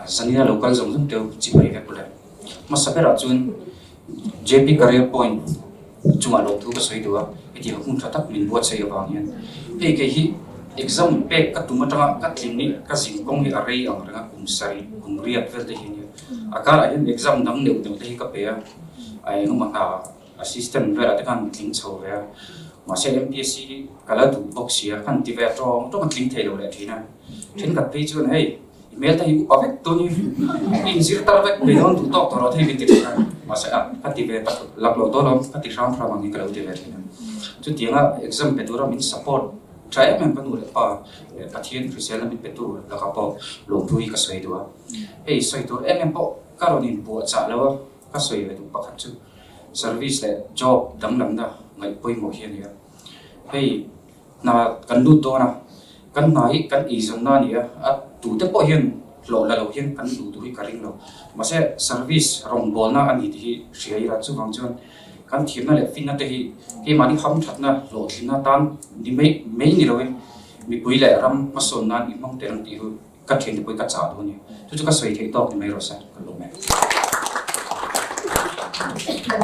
Zanina lo kal zawng zawng teu chibai vek ule. Hmasa berah chuan JP Career Point chungah lawmthu ka sawi duh a, hetiang hun tha tak min buatsaih avang hian. Hei kei hi exam pek ka tum atanga ka tling hi ka zin kawng hi a rei ang reng a, kum sarih, kum riat vel te hi a nia. A karah hian exam dang neuh neuh te hi ka pe a, a engemaw hna assistant velah te khan tling chho ve a, mahse MPSC hi ka la duh bawk si a, khan ti ve tawng tawng a tling thei lo leh thin a. Thenkhat phei chuan hei i hmel te hi upa vek dawn i inzir tar vek mai dawn duh tawk tawh rawh thei min ti thin a, mahse a ka ti ve tak lak loh dawn awm ka ti hram hram ang hi ka lo ti ve thin a. Chutianga exam pe tura min support tha em em ka nu leh pa leh Pathian hriselna min pe tu lakah pawh lawmthu hi ka sawi duh a. Hei sawi tur em em pawh ka rawn inbuahchah lo a, ka sawi ve duh pakhat chu service leh job danglamna ngaih pawimawh hi a ni a. Hei Hna kan lut dawn a, kan hna hi kan eizawnna a ni a, a tute pawh hian hlawh la lo hian kan duh duh hi ka ring lo. Mahse service rawngbawlna a ni tih hi hria ila chuvang chuan kan thiamna leh finna te hi keimahni hamthatna hlawhtlinna tan ni mai mai ni loin mipui leh ram hmasawn nan i hmang tel ang tih hi ka thiante pawh hi ka chah duh a ni. Chu chu ka sawi theih tawk ni mai rawh se, ka lawm e.